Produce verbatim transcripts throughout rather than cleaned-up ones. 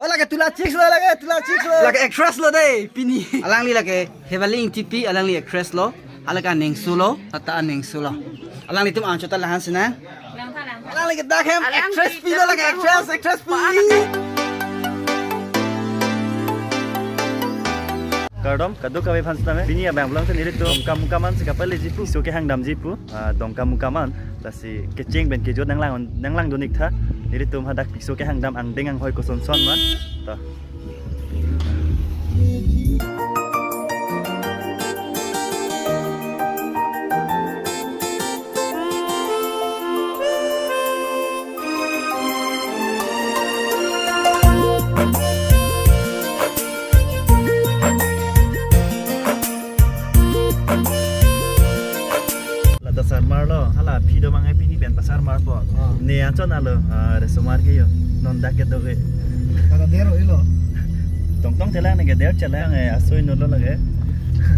Lake Tula Chicks lo, lake Tula Chicks lo. Lake actress lo dei, pini. Alangli lake Heavenly Ingtipi, alangli actress lo. Alake aningso lo, tata aningso lo. Alanglitum anchot ta lahan sina. Alangli ke dak hem actress pi lo, lake actress, actress pi. Kardom, kadokave aphan sitame. Pini abang pulang si nelitum Dongkamukam an si kapale jipu. Tisso kehang damji pu. Ah, Dongkamukam an. Lasi kecheng pen kejut nanglang, nanglang dun-ik tha. Nelitum hadak Tisso kehang dam angdeng anghoi kosonson ma. Ta. Lata sarmar lo, hala aphi do mangai pini pen pasarmar po. Ah. Ne anchot alo, ah, resomar ke yo, non dak kedo ke. Kada dero ilo. Tongtong chelang ne ke der chelang, eh, asoi no lo lake.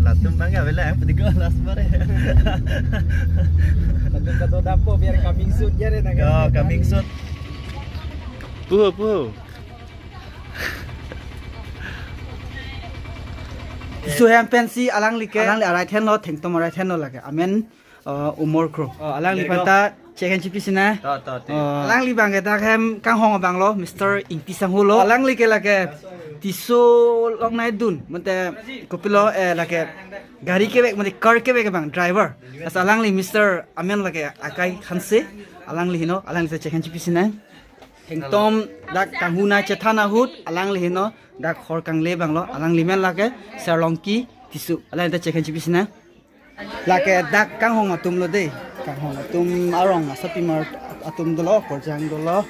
Latum bang ke avelang, pedi ko last bar eh. Latum kato dapo biar coming soon ya re na. Oh, coming soon. Puho, puho. Tisso hem pensi alangli ke, alangli a-right hand lo, Thengtom a-right hand lo lake. Amen, uh, Umor Kro. Oh, alangli phan ta check and chipi sina. To, to, to. Oh, alangli bang ke dak hem kanghong abang lo, Mister Ingti Sangho lo. Alangli ke lake Tisso along nai dun, mate kopilo, eh, lake gari kevek, mate car kevek abang driver. Lasi alangli Mister Amen lake akai Hanse, alangli heno, alangli ta check and chipi sina. Thengtom dak kanghu nai chethan ahut, alangli heno, dak hor kangle abang lo, alangli men lake Serlongki Tisso, alangli ta check and chipi sina. Lake dak kanghong atum lo dei, kanghong atum arong asapimar atum dolo, korjang dolo.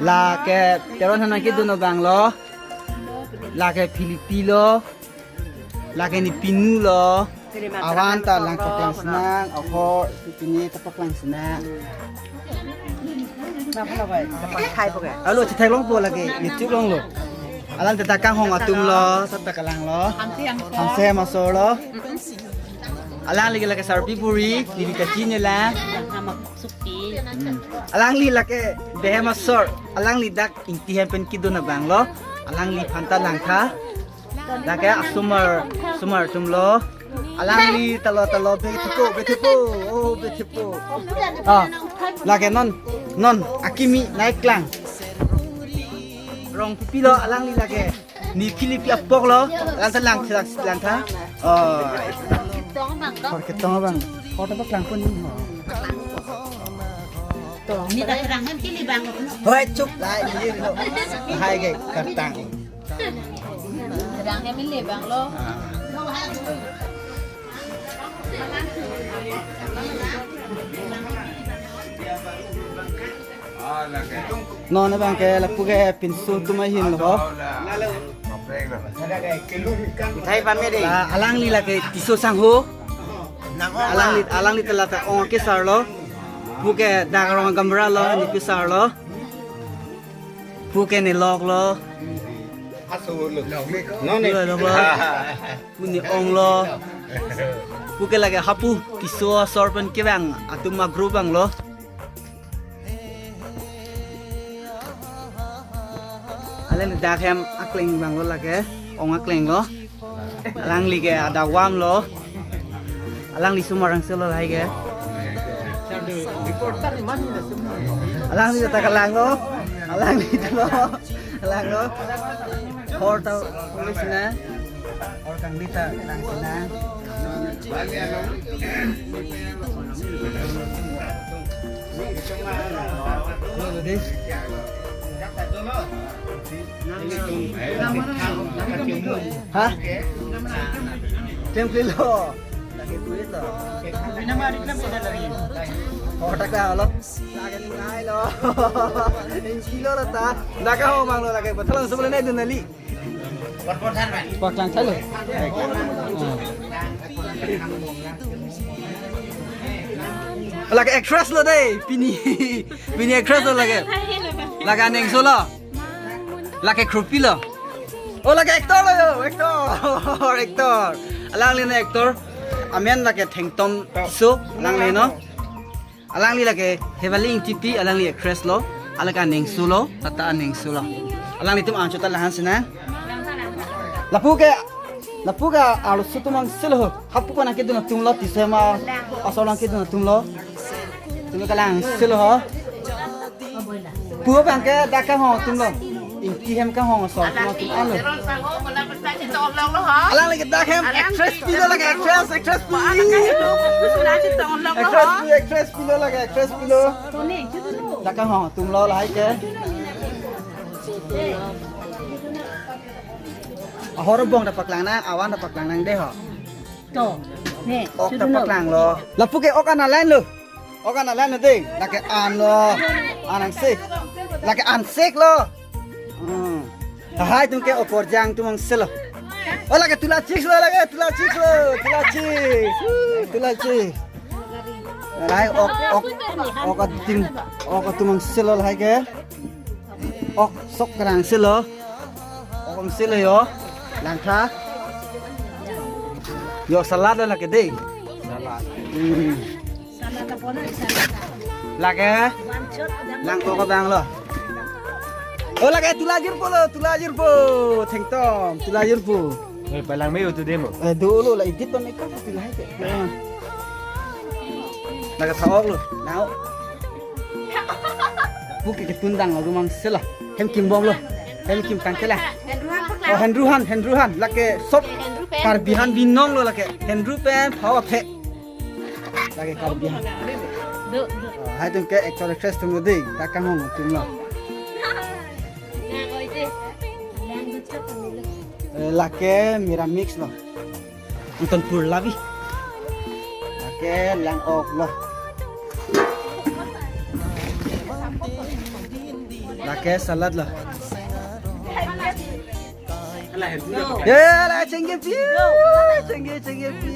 Lake Teron hana kedun abang lo, lake Philippi lo. Lake ne pinu lo. Avan ta lang paklang senang, ako pini ta paklang senang. Alo, chethek longpo lake, YouTube along lo. Alang ta kanghong atum lo, sat ta kalang lo. Hanse Masor lo. Alangli ke lake Sarpi Buri, neli ta chini la. Hmm. Alangli lake Behem Asor, alangli dak Ingti hem pen kedun abang lo. Alangli phan ta langtha. Lake asomar, somar atum lo. Alangli ta lo, ta lo, bethepo, bethepo. Oh, bethepo. Ah, lake non, non akimi nai klang. Rong pipi lo alangli lake. Ne Philippi apok lo, lang ta lang, lang, langtha. Oh. Hor ketong abang. Hor ta paklang pon ni ho. Ni ta kerang hem kili bang. Hoi, chup lai, ni lo. Hai ke kartang. Kerang hem ili bang lo. Non abang ke lapu ke pinso atum ahin lo ho. Mithai pame dei. La, alangli lake Tisso Sangho. Alangli, alangli ta lata ong kesar lo. Pu ke dak rong gamra lo, ne kesar lo. Pu ke ne lok lo. Aso lo. Non ne. Lo, lo, lo. Pu ne ong lo. Pu ke lake hapu Tisso asor pen kevang atum a-group abang lo. Alangli dak hem akleng abang lo lake, ong akleng lo. Alangli ke adawam lo. Alangli somar angse lo lahai ke. Alangli ta kalang lo. Alangli ta lo. Kalang lo. Hor ta police na. Hor kangle ta lang sina. Ha? Klem klem lo. Lake kuit lo. Oh, tak dah lo. Lake ngai lo. Inci lo lo ta. Lake ho mang lo lake. Betul langsung boleh naik dun nali. Paklang thailo. Lake actress lo dei, pini. Pini actress lo lake. Lake aningso lo. Lake Krupi lo. Oh, lake actor lo yo, actor. Actor. Alangli ne actor. Amen lake Thengtom Tisso, alangli no. Alangli lake Heavenly Ingtipi, alangli actress lo. Alake aning sulo, tata aning sulo. Alanglitum anchot ta lahan sinang. Lapu ke, lapu ke arloso atum angselo. Hapu ko nangkedun atumlo, tisema asor nangkedun atumlo. Atum ke langselo ho. Pu abang ke dak kanghon atumlo. Ingti hem kanghon asor atum alo. Alangli ke dak hem actress pilo lake, actress, actress pi. Actress pi, actress pilo lake, actress pilo. Dak kanghon atumlo lahai ke. Ahor bong ta paklang nang, awan ta paklang nang dei ho. To, ne, ok ta paklang lo. Lapu ke ok an alang lo. Ok an alang lo dei. Lake an lo. An angsek. Lake anseklo. Hmm. Lahai atum ke okorjang atum angselo. Oh, lake tula chicks lo, lake tula chicks lo. Tula chicks. Uh, tula chicks. Lahai ok, ok, ok atum, ok atum angselo lahai ke. Ok sok kerang selo. Ok angselo yo. Langtha. Yo salad lo lake dei. Salad. Hmm. Lake lang ok abang lo. Oh, lake tula jirpo lo, tula jirpo. Thengtom, tula jirpo. Eh, palang me utu demo. Eh, dolo la edit ton ikan tula hai ke. Lake tha ok lo. Now. Pu ke ketun dang lo rumang sela. Hem kimbom lo. Hem kim tangke la. Oh, Henruhan, Henruhan. Lake sop Karbi han binong lo lake. Henru pen phawa phe. Lake Karbi han. Do, do. Ah, hai atum ke actor actress atum lo dei. Dak kanghon atum lo. Eh, lake Miramix lo. Anton pur labi. Lake lang ok lo. Lake salad lo. Ya, la chengge pi. Chengge, chengge pi.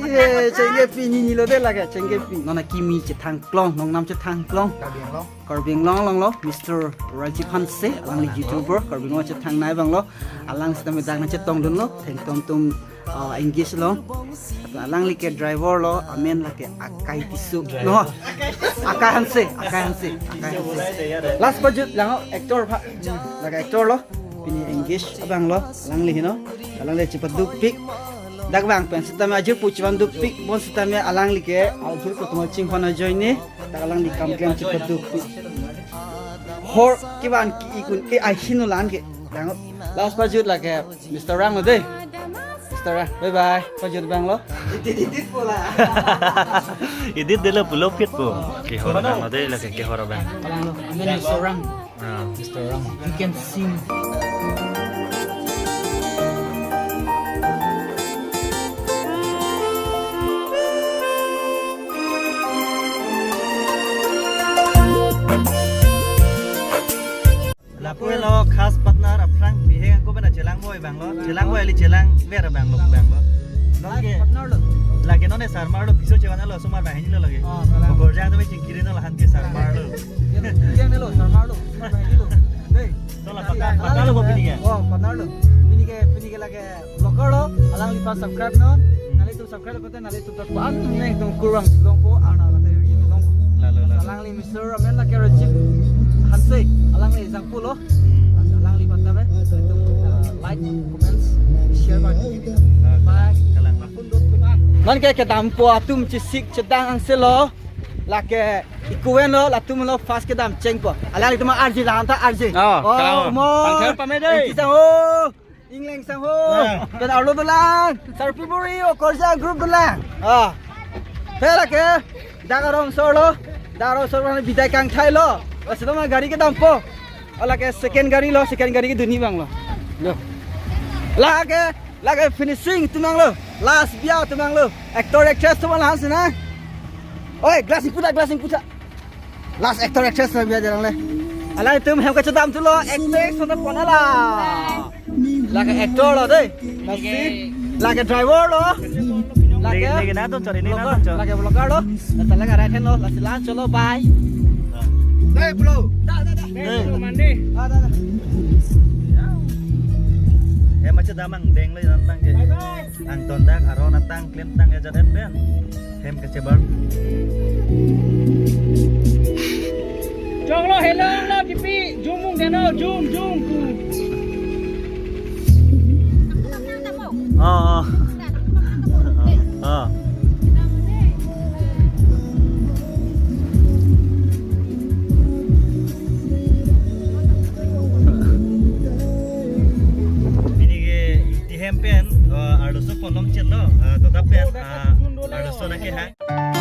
Chengge pi ni ni lo dei lake chengge pi. Non akimi chethang klong, nongnam chethang klong. Karbi Anglong. Karbi Anglong along lo, Mister Rajiv Hanse, alangli YouTuber, Karbi Anglong chethang nai abang lo, alang sitame dak nangchetong dun lo, thengtom atum, uh, engage lo. Alangli ke driver lo, amen lake Akai Tisso. No. Akai Hanse, Akai Hanse, Akai Hanse. Last pajut lang actor pha. Lake actor lo, pini engage abang lo, alangli heno, alangli chepaduk pik. Dak bang pen sitame ajir pu chepaduk pik, bon sitame alangli ke, ajir pu tuma chingkon ajoine. Dak alangli kam klem chepaduk. Hor kevan ke-i kun ke ahin lo lan ke. Dang last pajut lake Mister Rang lo dei. Mister Rang, bye bye. Pajut abang lo. Edit, edit pola. Edit dei lo pulo phit po. Kehor abang lo dei, lake kehor abang. Abang lo, amen Mister Rang. Ah. Mister Rang. You can sing. Lapu lo khas partner aphrang bihek ko bana chelang boi abang lo. Chelang boi ali chelang ver abang lo abang lo. Lake partner lo. Lake non ne sarmar lo piso chevan lo sumar bahini lo lake. Oh, salam. Gorjang to chingkiri no lahan ke sarmar lo. Yang ne lo sarmar lo sumar bahini lo. Dei. To la partner, partner lo pini ke. Oh, partner lo. Pini ke, pini ke lake vlogger lo. Alangli aphan subscribe non. Nangli tu subscribe kote nangli tu tak pan neng tung kurang long po ana kata yu long. Lalo, lalo. Alangli Mister Amen lake Rajiv Hanse, alangli jangpu lo. Alangli aphan tame, uh, like, comments, share bang. Bye. Kalang. Non ke kedampo atum chesik chedang angselo. Lake ikuven lo, latum lo first kedam chengpo. Alangli atum arji lahan ta arji. Oh, kalang. Mo. Pangthar pame dei. Kita ho. Ingleng sang ho. Ah. Pen arlo dolang. Sarpi buri okorjang group dolang. Ah. Pela ke. Dak arong sor lo. Dak arong sor lo bidai kangthai lo. Asilo ma gari kedampo. Lake second gari lo, second gari keduni abang lo. Lo. Lake, lake finishing atum abang lo. Last bia atum abang lo. Actor actress atum lahan sina. Oi, glass ingputa, glass ingputa. Last actor actress lo bia jarang le. Alangtum hem kachedam tu lo actress lo pon ala. Lake actor lo dei. Lasi lake driver lo. Lake, lake na don chori ni na don chori. Lake vlogger lo. Lasi lake right hand lo. Lasi lan cholo bye. Dei bro. Da da da. Dei. Mandi. Ah da da. Hem kachedam angdeng lo nan tang ke. Bye bye. Angton dak aron atang klem tang ya jadet pen. Hem kachebang. Hello, hello, hello, kipi, zoom mung dano, zoom, zoom. Ah, ah. Ah. Pini ke iti hem pen, uh, arloso ponlong chetlo, uh, doda pen, uh, arloso nangkehang.